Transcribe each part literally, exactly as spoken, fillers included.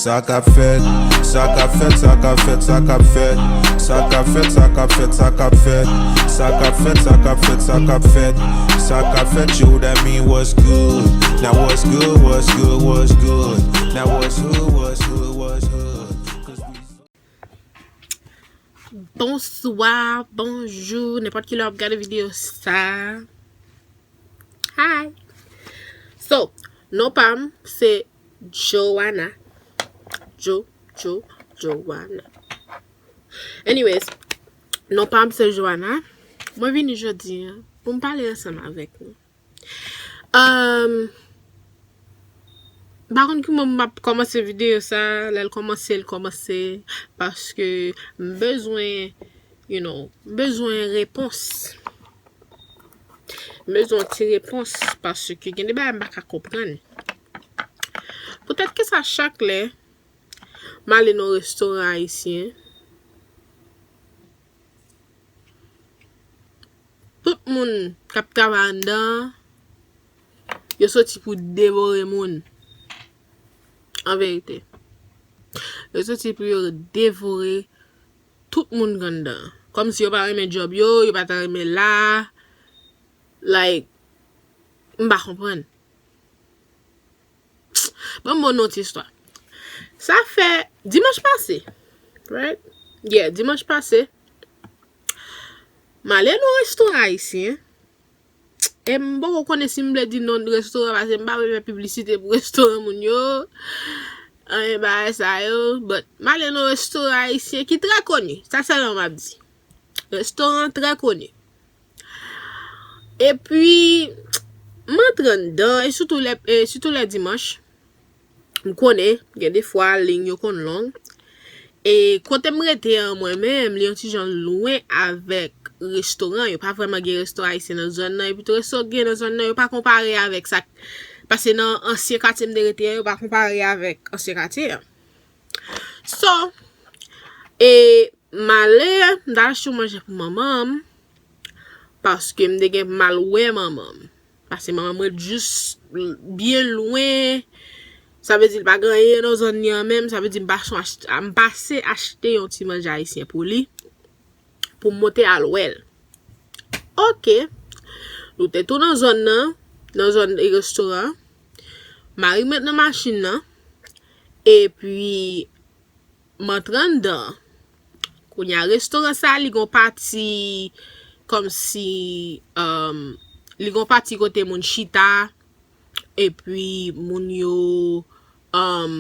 Sa k ap fèt, sa k ap fèt, sa k ap fèt, sa k ap fèt. Sa k ap fèt, sa k ap fèt, sa k ap fèt. Sa k ap fèt, sa k ap fèt, sa k ap fèt. Sa k ap fèt, yo, that mean what's good. Now what's good, what's good, what's good. Now what's hood, what's hood, what's hood. 'Cause we Bonswa, bonjou, nenpòt ki lè w ap gade videyo sa. Hi. So, non pa m se Joanna. Jo, Jo, Joanna. Anyways, non pa m se Joanna. Mwen vini jodi a pou m pale ansanm avèk nou. Um, m pa konn ki moman m ap kòmanse videyo sa, lè l kòmanse, l kòmanse, paske m bezwen, you know, m bezwen repons. M bezwen ti repons, paske gen de bagay m pa ka konprann. Poutèt ki sa chak lè m ale nan restoran ayisyen, tout moun k ap travay anndan an, yo soti pou devore moun. An verite. Yo soti pou yo devore tout moun k anndan an. Kòmsi yo pa renmen djòb yo, yo pa ta renmen la. Like, m pa konprann. Ban m ba nou yon ti istwa. Sa fè dimanch pase, right? Yeah, dimanch pase, m ale nan restoran ayisyen. E m poko konnen si m vle di non restoran, paske m pa vle fè piblisite pou restoran moun yo. Anyen bagay sa yo. But, m ale nan restoran ayisyen ki trè koni. Sa sèlman m ap di. Restoran trè koni. Epi, m antre anndan, e sitou lè, e sitou lè dimanch, m konnen, gen de fwa, liy yo konn long. E kote m rete an, mwen menm, li yon ti jan lwen avèk restoran. Yo pa vrèman gen restoran ayisyen nan zòn nan. Epi tou restoran gen nan zòn nan, yo pa konpare avèk sa k pase nan ansyen katye m te rete an, yo pa konpare avèk ansyen katye an. So, e m ale, m t al achte yon manje pou manman m, paske m te gen pou m al wè manman m. Paske manman m ret jis l-, byen lwen. Sa vle di l pa gen anyen nan zòn li an menm. Sa vle di m pase achte, m pase achte yon ti manje ayisyen pou li, pou m monte al wè l. Oke. Nou te tou nan zòn nan, nan zòn restoran an. Mari m ret nan machin nan. Epi, m antre anndan. Kounye a, restoran sa, li gon pati kòmsi, um, li gon pati kote moun chita, epi moun yo, um,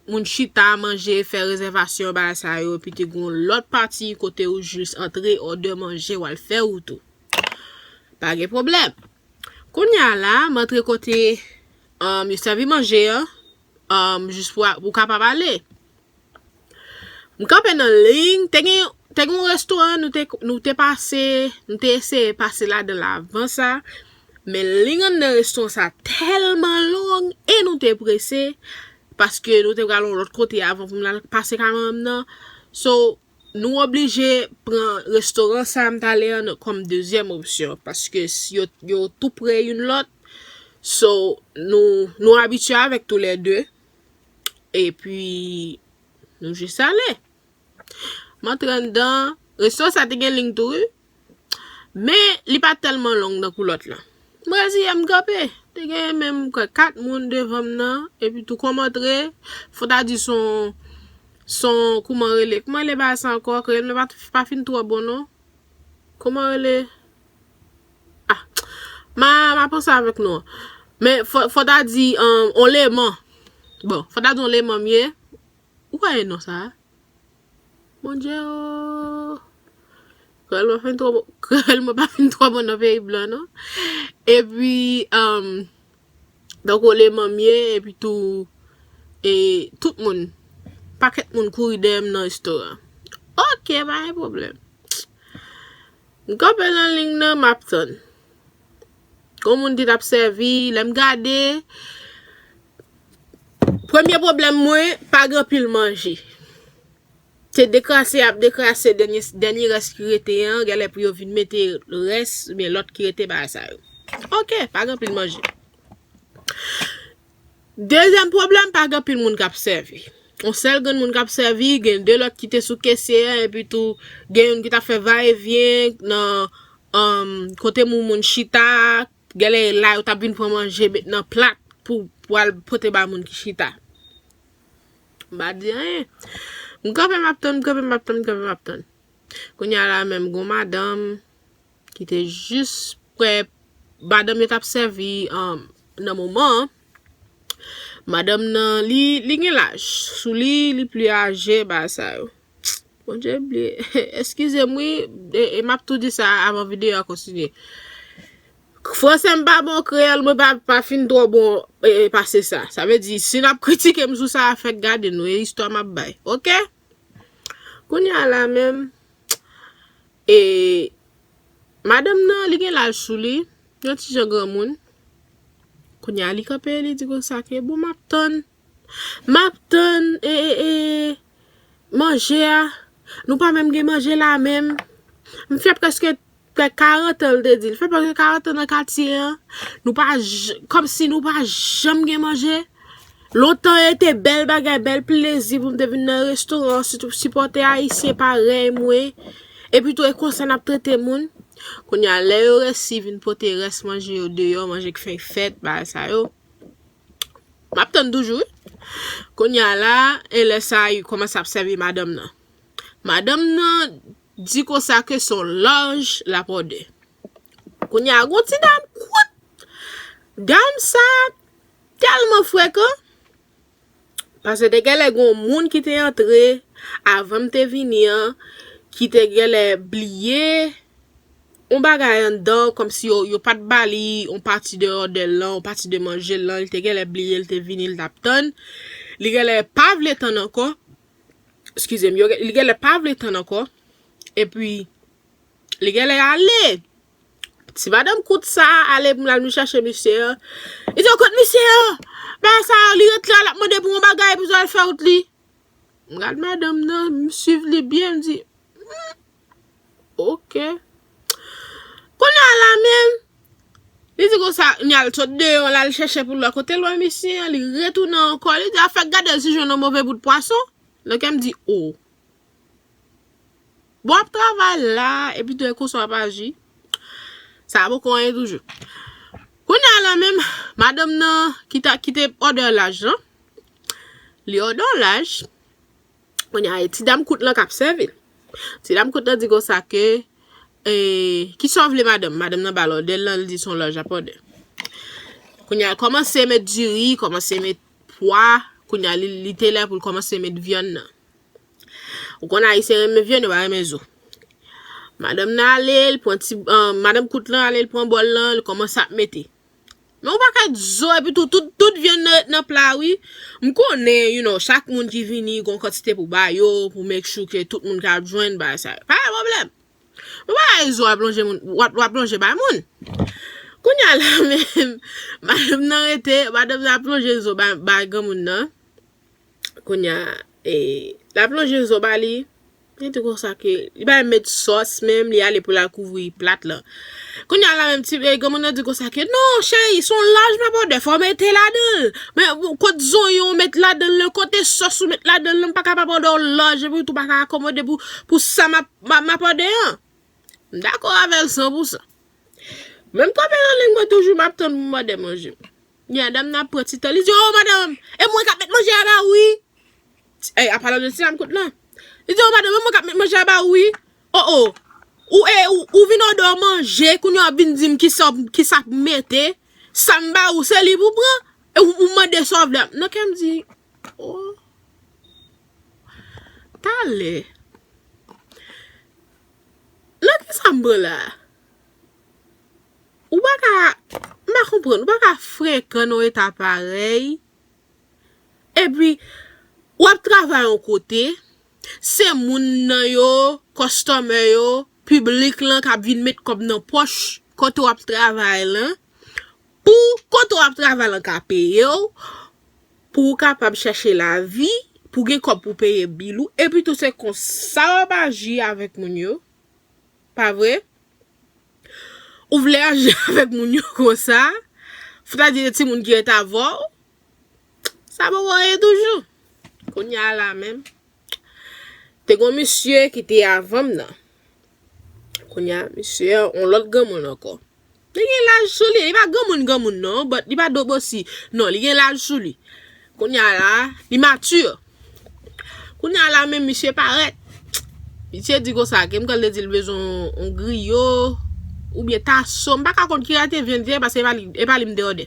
moun chita, manje, fè rezèvasyon, bagay sa yo, epi te gon lòt pati kote ou jis antre, òdè manje, w al fè wout ou. Pa gen pwoblèm. Kounye a la, m antre kote, um, yo sèvi manje an, um, jis pou, pou w kapab ale. M kanpe nan liy, te gen, te gen yon restoran, nou te, nou te pase, nou te eseye pase ladan l avan sa, men liy anndan restoran sa tèlman long, e nou te prese, paske nou te pral yon lòt kote avan pou n al pase kay manman m nan. So, nou oblije pran restoran sa m t ale an kòm dezyèm opsyon, paske s-, yo, yo tou pre youn lòt. So, nou, nou abitye avèk toulède. Epi, nou jis ale. M antre anndan, restoran sa te gen liy tou, wi. Men, li pa tèlman long tankou lòt la. M reziye m kanpe. Te gen menm, kwè, kat moun devan m nan, epi tou kòm antre, fò ta di son, son, kouman rele, kouman rele bagay sa ankò, kreyòl mwen pa, pa fin twò bon non. Kouman rele? Ah, ma, ma panse avèk nou an. Men fò, fò ta di, um, on leman. Bon, fò ta di on leman m ye. Ou konnen non sa a? Bondye o! Kreyòl mwen pa fin twò bon, kreyòl mwen pa fin twò bon nan peyi blan non. Epi, um, donk, on leman m ye, epi tou, e, tout moun, pakèt moun kouri dèyè m nan restoran. Oke, pa gen pwoblèm. M kanpe nan liy nan, m ap tann. Gon moun ki t ap sèvi, lè m gade, premye pwoblèm mwen, pa gen anpil manje. Se dekrase y ap dekrase, dènye, dènye rès ki rete an, genlè pou yo vin mete rès, oubyen lòt ki rete bagay sa yo. Oke, pa gen anpil manje. Dezyèm pwoblèm, pa gen anpil moun k ap sèvi. Yon sèl grenn moun k ap sèvi, gen de lòt ki te sou kesye a, epi tou gen youn ki t ap fè vayevyen nan um, kote moun moun chita a, genlè la yo t ap vin pran manje met nan plat pou, pou al pote ba moun ki chita. M pa di anyen. M kanpe m ap tann, m kanpe m ap tann, m kanpe m ap tann. Kounye a la menm, gon madanm ki te jis prè, madanm yo t ap sèvi um, nan moman an. Madanm nan, li, li gen laj. Sou li, li pli aje, bagay sa yo. Bondye bliye. Eskize m, wi. E, e m ap tou di sa avan videyo a kontinye. Franse m pa bon, kreyòl mwen pa, pa fin twò bon e, e pase sa. Sa vle di, si n ap kritike m sou sa, fèk gade nou, e istwa m ap bay. Oke? Kounye a la menm, e madanm nan, li gen laj sou li, yon ti jan granmoun. Kounye a, li kanpe, li di konsa ke, bon, m ap tann. M ap tann e, e, e, manje a. Nou pa menm gen manje la menm. M fè prèske, prèske karant an, l te di. L fè prèske karant an nan katye an. Nou pa j-, kòmsi nou pa janm gen manje. Lontan e te bèl bagay, bèl plezi pou m te vin nan restoran, sitou sipòte ayisyen parèy mwen. Epi tou, e konsa n ap trete moun. Kounye a, lè yo resi vin pote rès manje yo deyò, manje k fenk fèt, bagay sa yo. M ap tann toujou, wi. Kounye a la, e lè sa a, yo kòmanse ap sèvi madanm nan. Madanm nan di konsa ke se yon laj l ap òdè. Kounye a, gon ti dam kout. Dam sa tèlman frekan. Paske te genlè gon moun ki te antre avan m te vini an, ki te genlè bliye yon bagay anndan, kòmsi yo, yo pa t ba li yon pati de òdè l lan, yon pati de manje l lan, li te genlè bliye, li te vini, li t ap tann. Li genlè pa vle tann ankò. Eskize m, yo, li genlè pa vle tann ankò. Epi, li genlè ale. Ti madanm kout sa ale pou l al vin chache misye an. Li di, "Kot misye an?" Bagay sa, li ret la, l ap mande pou yon bagay, epi l al fè wout li. M gad madanm nan, m swiv li byen, m di, "Hmm, oke." Kounye a la menm, li di konsa, li al sot deyò, l al chèche pou l wè kote l wè misye an, li retounen ankò, li di, "A fèk gade l si jwenn yon move bout pwason." Nan kè m di, "O." Bon, w ap travay la, epi tou e konsa w ap aji. Sa a poko anyen toujou. Kounye a la menm, madanm nan ki ta, ki te òdè laj lan, li òdè yon laj. Kounye a, e ti dam kout lan k ap sèvi l. Ti dam kout lan di konsa ke, e, "Kisa w vle, madanm?" Madanm nan ba l òdè l lan, li di se yon laj l ap òdè. Kounye a, kòmanse met diri, kòmanse met pwa. Kounye a, li, li te lè pou l kòmanse met vyann nan. Ou konn Ayisyen renmen vyann, yo pa renmen zo. Madanm nan ale, li pran ti, ah, madanm kout lan ale, li pran bòl lan, li kòmanse ap mete. Men ou pa ka di zo, epi tou, tout, tout vyann nan ret nan pla, wi. M konnen, you know, chak moun ki vini, gon kantite pou ba yo, pou make sure ke tout moun ka jwenn bagay sa yo. Pa gen pwoblèm. Men pa gen zo w ap lonje moun, w ap, w ap lonje bay moun. Kounye a la menm, madanm nan rete, madanm nan ap lonje zo bay, bay granmoun nan. Kounye a, e, l ap lonje zo ba li. Li di konsa ke li pa met sòs menm, li ale pou l al kouvri plat lan. Kounye a la menm ti, e, granmoun nan di konsa ke, "Non, cheri, se yon laj m ap òdè, fò w mete ladan l. Men, kot zonyon w met ladan l lan, kote sòs ou met ladan l lan, m pa ka pa òdè yon laj, epi tou pa ka akomode pou, pou sa m ap, m ap, m ap òdè an." M dakò avè l san pou san. Men m kanpe nan liy mwen toujou, m ap tann pou m òdè manje. Kounye a dam nan ap pran ti tan. Li di, "O, madanm, e mwen k ap met manje a ba ou, wi." Ey, an palan de ti dam kout lan. Li di, "O, madanm, e mwen k ap met manje a ba ou, wi. O, o. Ou, e, ou, ou vin òdè w manje, kounye a w ap vin di m kisa, kisa pou m mete. Sa m ba ou, se li pou pran. E ou, ou mande sa w vle." Nan kè m di, "O. Talè. Nan kisa m pran la?" Ou pa ka, m pa konprann, ou pa ka frekan nan yon eta parèy. Epi, w ap travay yon kote, se moun nan yo, kòstòmè yo, piblik lan k ap vin met kòb nan pòch kote w ap travay lan, pou kote w ap travay lan ka peye w, pou w kapab chèche lavi, pou gen kòb pou peye bil ou, epi tou se konsa w ap aji avèk moun yo, pa vre? Ou vle aji avèk moun yo konsa? Fòtadi se timoun ki ret avè w? ta poko ye toujou. Kounye a la menm, te gon misye ki te avan m nan. Kounye a, misye an, yon lòt granmoun ankò. Li gen laj sou li, li pa granmoun granmoun non, but li pa dobosi. Non, li gen laj sou li. Kounye a la, li mati. Kounye a la menm misye parèt. Misye di konsa ke m konn li di l bezwen yon griyo oubyen taso. M pa ka konn ki kalite vyann li ye paske e pa li, e pa li m te òdè.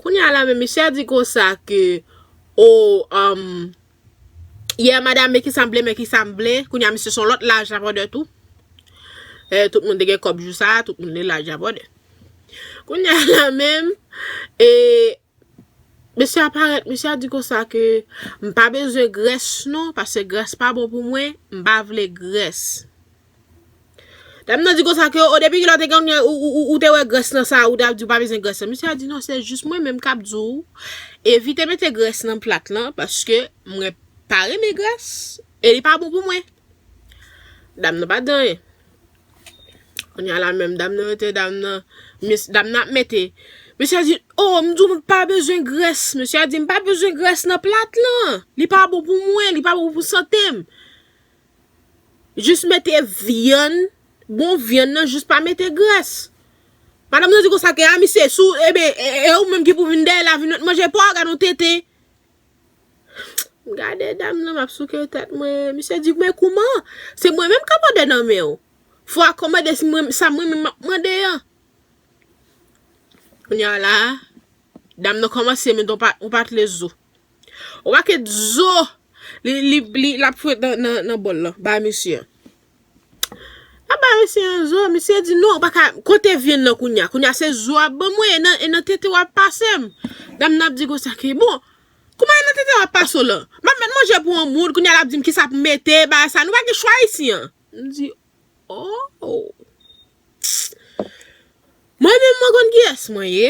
Kounye a la menm misye di konsa ke, o, um, yè madanm, men kisa m vle, men kisa m vle. Kounye a misye se yon lòt laj l ap òdè tou. Eh, tout moun te gen kòb jou sa, tout moun te laj l ap òdè. Kounye a la menm, e, mesye a parèt, mesye a di konsa ke m pa bezwen grès non, paske grès pa bon pou mwen, m pa vle grès. Dam nan di konsa ke, o, depi kilè w te gen, ou, ou, ou, ou te wè grès nan sa, ou t ap di w pa bezwen grès nan. Misye a di non, se jis mwen menm k ap di w, evite mete grès nan plat lan, paske mwen pa renmen grès, e li pa bon pou mwen. Dam nan pa di anyen. Kounye a la menm, dam nan rete, dam nan, mis, dam nan ap mete. Misye a di, o, m di w m pa bezwen grès. Misye a di, m pa bezwen grès nan plat lan. Li pa bon pou mwen, li pa bon pou sante m. Jis mete vyann, bon vyann nan, jis pa mete grès. Madanm nan di konsa ke, a, misye, sou, ebyen, e, e, e ou menm ki pou vin dèyè la, vin manje pwa, gade yon tenten. M gade dam nan, m ap souke tèt mwen. Misye di, men kouman? Se mwen menm k ap òdè nan men w. Fò w kòmande si mwen, sa mwen menm m ap mande an. Kounye a la, dam nan kòmanse mete yon pa, yon patlè zo. Yon pakèt zo, li, li, li, l ap fouye nan, nan, nan bòl lan, bay misye an. L ap bay misye an zo, misye di, non, ou pa ka, kote vyann nan kounye a? Kounye a se zo w ap ban mwen, e nan, e nan tenten w ap pase m. Dam nan ap di konsa ke, bon, kouman e nan tenten w ap pase w lan? M ap mèt manje pou yon moun, kounye a l ap di m kisa pou m mete, bagay sa, nou pa gen chwa isi an. M di, oh. Mwen menm, mwen konn kiyès mwen ye.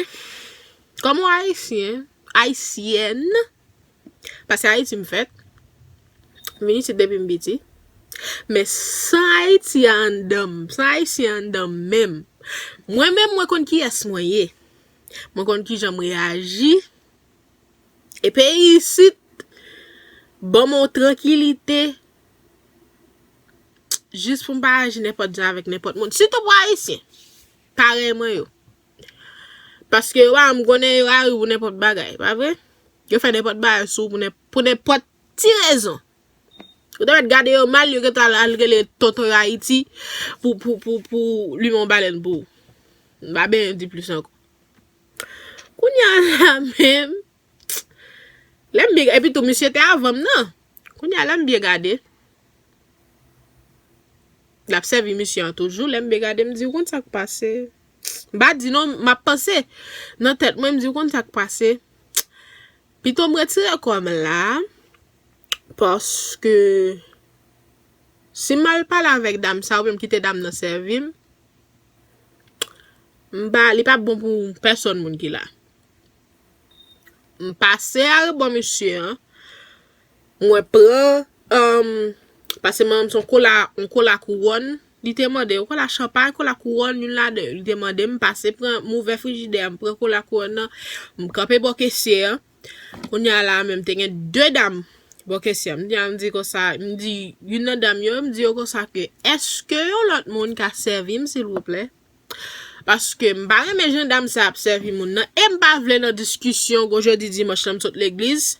Kòm yon Ayisyen, Ayisyèn, paske Ayiti m fèt. M vin isit depi m piti. Men san Ayiti a anndan m, san Ayisyen anndan m menm. Mwen menm, mwen konn kiyès mwen ye. Mwen konn kijan m reyaji. E peyi isit ban m yon trankilite jis pou m pa aji nenpòt jan avèk nenpòt moun. Sitou pou Ayisyen parèy mwen yo. Paske yo pa janm konnen yo ari pou nenpòt bagay, pa vre? Yo fè nenpòt bagay sou ou pou nen-, pou nenpòt ti rezon. Ou te mèt gade yo mal, yo gentan al, al rele tonton yo Ayiti pou, pou, pou, pou limen yon balèn pou ou. M pa bezwen di plis ankò. Kounye a la menm, lè m byen, epi tou misye te avan m nan. Kounye a lè m byen gade, l ap sèvi misye an toujou. Lè m byen gade, m di, ou konn sa k pase? M pa di non, m ap panse. Nan tèt mwen, m di, ou konn sa k pase? Pito m retire kò m la, paske si m al pale avèk dam sa, oubyen m kite dam nan sèvi m, m pa, li p ap bon pou pèsòn moun ki la. M pase arebò misye an, mwen pran, um, paske manman m se yon kola, yon kola kouwòn, li te mande, yon kola chanpay, kola kouwòn, youn ladan yo, li te mande m, pase pran, m ouvè frijidè a, m pran kola kouwòn nan, m kanpe bò kesye an. Kounye a la menm, te gen de dam bò kesye a. M di, a, m di konsa, m di, youn nan dam yo, m di yo konsa ke, èske yon lòt moun ka sèvi m, silvouplè? Paske m pa renmen jan dam sa ap sèvi moun nan, e m pa vle nan diskisyon, gwo jodi dimanch lan m sot legliz.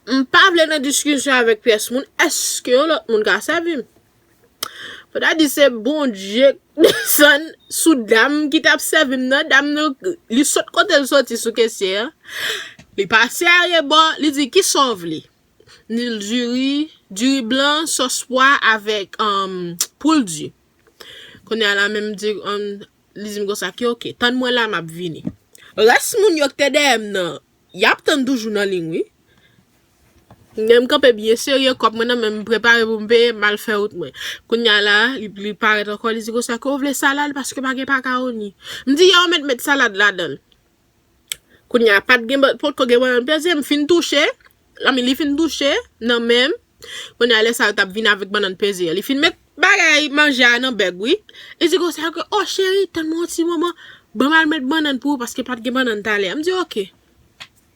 M pa vle nan diskisyon avèk pyès moun, èske yon lòt moun ka sèvi m? Fò ta di se Bondye k desann sou dam ki t ap sèvi m nan. Dam nan, li sot kote l soti sou kesye an. Li pase arebò, li di, kisa w vle? M di l diri, diri blan, sòs pwa avèk, um, poul di. Kounye a la menm di, um, li di m konsa, ki oke, tann mwen la, m ap vini. Rès moun yo k te dèyè m nan, y ap tann toujou nan liy, wi. Men m kanpe byen serye, kòb mwen nan men m, prepare pou m peye, m al fè wout mwen. Kounye a la, li, li parèt ankò, li di konsa ke ou vle salad paske pa gen makawoni. M di, ya, ou mèt met salad ladan l. Kounye a, pa t gen ban-, potko gen bannann peze, m fin touche, anmi, li fin touche nan men m. Kounye a, lè sa yo t ap vin avèk bannann peze a. Li fin met bagay manje a nan bèg, wi. Li di konsa ke, o cheri, tann mwen yon ti moman, ban m al met bannann pou ou paske pa t gen bannann talè. M di, oke.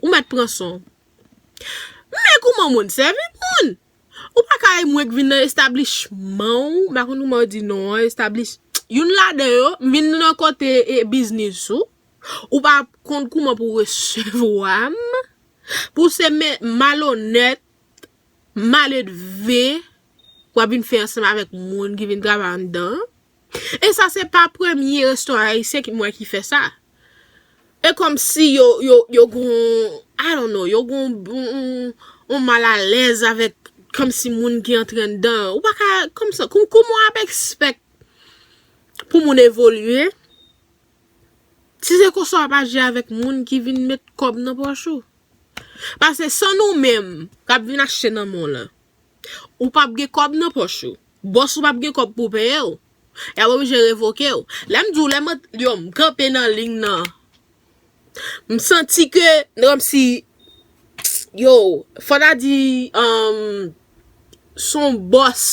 Ou mèt pran san w. Men kouman moun sèvi moun? Ou pa ka mwen k vin nan establishman ou, m pa konn kouman yo di non an, establish, youn ladan yo, m vin nan kote e biznis ou, ou pa konn kouman pou resevwa m, pou se men malonèt, maledve, w ap vin fè ansanm avèk moun ki vin travay anndan an. E sa se pa premye restoran ayisyen ki m wè ki fè sa. E kòmsi yo, yo, yo gon, I don't know, yo gon on, on, on malalèz avèk kòmsi moun ki antre anndan. Ou pa ka, kòmsa, kou-, kouman w ap expect pou moun evolye? Si se konsa w ap aji avèk moun ki vin met kòb nan pòch ou. Paske san nou menm k ap vin achte nan men w lan, ou p ap gen kòb nan pòch ou. Bòs ou p ap gen kòb pou peye w. Y ap oblije revoke w. Lè m di w, lè m, yo, m kanpe nan liy nan, m santi ke, kòmsi, yo, fò ta di, um, s on bòs.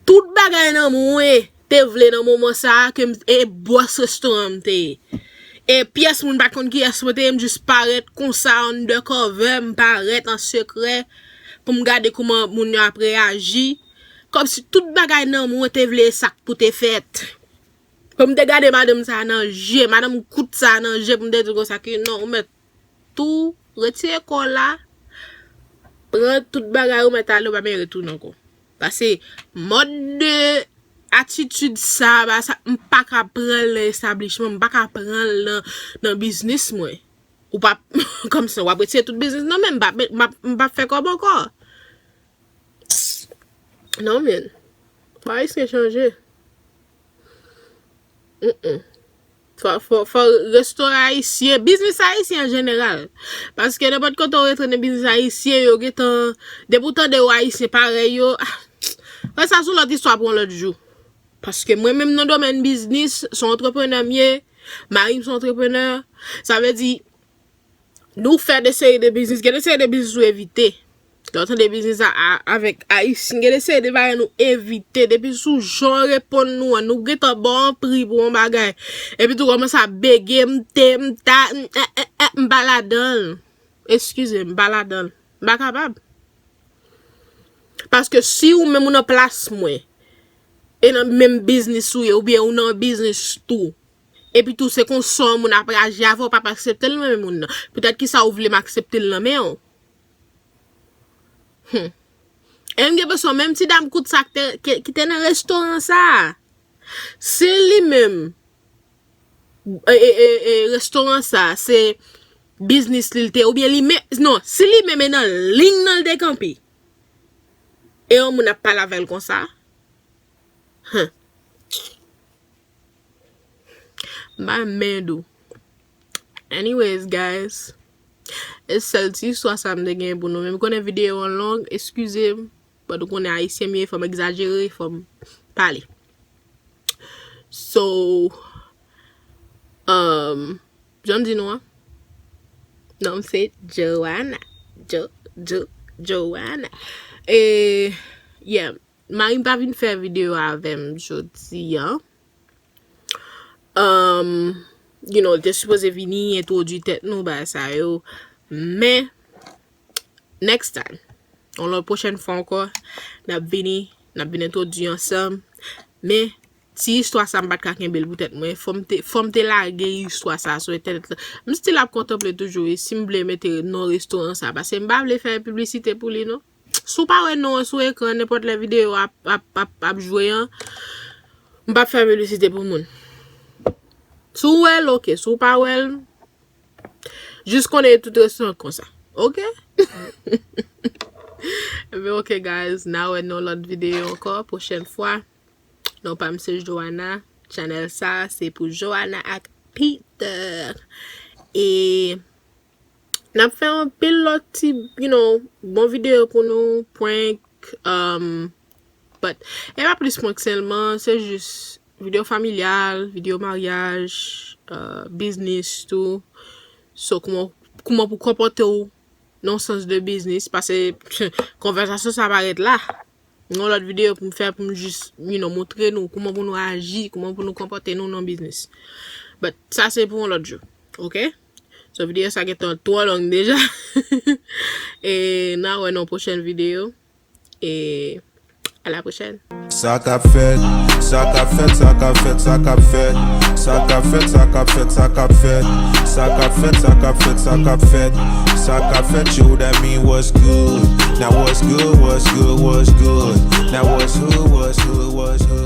Tout bagay nan mwen te vle nan moman sa a ke m, e bòs restoran m te ye. E pyès moun pa t konn kiyès mwen te ye, m jis parèt konsa, undercover, m parèt an sekrè pou m gade kouman moun yo ap reyaji. Kòmsi tout bagay nan mwen te vle sa k pou te fèt. Pou m te gade madanm sa a nan je, madanm kout sa a nan je, pou m te di l konsa ke non, ou mèt tou retire kò w la, pran tout bagay ou mèt ale, ou pa mèt retounen ankò. Paske mòd de atitid sa, ba sa, m pa ka pran l nan establishman, m pa ka pran l nan, nan biznis mwen. Ou pa, kòmsi w ap retire tout biznis nan men m, m pa, m pa, m pa fè kòb ankò. Non, men. Fò Ayisyen chanje. Mm-mm. Fò, fò, fò restoran ayisyen, biznis ayisyen an jeneral. Paske nenpòt kote w rete nan biznis ayisyen, yo gentan, depi w tande yo ayisyen parèy yo, ah, wè sa se yon lòt istwa pou yon lòt jou. Paske mwen menm nan domèn biznis, se yon antreprenè m ye, mari m se yon antreprenè, sa vle di, nou fè de seri de biznis, gen de seri de biznis ou evite. Lè w tande biznis a, a, avèk ayisyen, gen de seri de bagay nou evite. Depi sou jan w reponn nou an, nou gentan ba w yon pri pou yon bagay. Epi tou kòmanse ap bege, m te, m ta, m, eh, eh, eh, m pa ladan l. Eskize m, m pa ladan l. M pa kapab. Paske si ou menm ou nan plas mwen, e nan menm biznis ou ye, oubyen ou nan biznis tou, epi tou se konsa yon moun ap reyaji avè w, w p ap aksepte l nan men moun nan. Poutèt kisa ou vle m aksepte l nan men w? Hmm. E m gen enpresyon, menm ti dam kout sa k te, ki, ki te nan restoran sa a, si li menm, e, e, e, e, restoran sa a, se biznis li l te, oubyen li menm, non, si li menm e nan liy nan l te kanpe, e yon moun ap pale avè l konsa, hmm. M pa menm dou. Anyways, guys, e sèl ti istwa sa m te gen pou nou. Men m konnen videyo an long, eskize m. But ou konnen ayisyen m ye, fò m egzajere, fò m pale. So, um, jan m di nou an, non m se Joanna. Jo, Jo, Joanna. E, yeah, mari m pa vin fè videyo avè m jodi an. Um, you know, li te sipoze vini entwodui tèt nou, bagay sa yo. Men, next time, yon lòt pwochèn fwa ankò, n ap vini, n ap vin entwodui ansanm. Men, ti istwa sa, m pa t ka kenbe l pou tèt mwen. Fò m te, fò m te lage istwa sa sou entènèt la. M still ap kontanple toujou, e si m vle mete non restoran sa, paske m pa vle fè piblisite pou li, non. Si w pa wè non an sou ekran, nenpòt lè videyo ap, ap, ap, ap jwe an, m p ap fè piblisite pou moun. Si w wè l, oke. Si w pa wè l, jis konnen tout restoran konsa. Oke? Ebyen, oke, guys. N a wè nan lòt videyo ankò, pwochèn fwa. Non pa m se Joanna. Channel sa, se pou Joanna ak Peter. E N ap fè anpil lòt ti, you know, bon videyo pou nou, prank, um, but, e pa plis prank sèlman, se jis videyo familyal, videyo maryaj, uh, biznis tou. So, kouman, kouman pou konpòte w nan sans de biznis, paske konvèsasyon sa pa ret la. Yon lòt videyo pou m fè pou m jis, you know, montre nou kouman pou nou aji, kouman pou nou konpòte nou nan biznis. But sa se pou yon lòt jou, oke? So videyo sa gentan twò long deja. E n a wè nan pwochèn videyo. E a la pwochèn. Sa k ap fèt, sa k ap fèt, sa k ap fèt, sa k ap fèt. Sa k ap fèt, sa k ap fèt, sa k ap fèt. Sa k ap fèt, sa k ap fèt, sa k ap fèt. Sa k ap fèt, yo, that mean what's good. Now what's good, what's good, what's good. Now what's hood, what's hood, what's hood.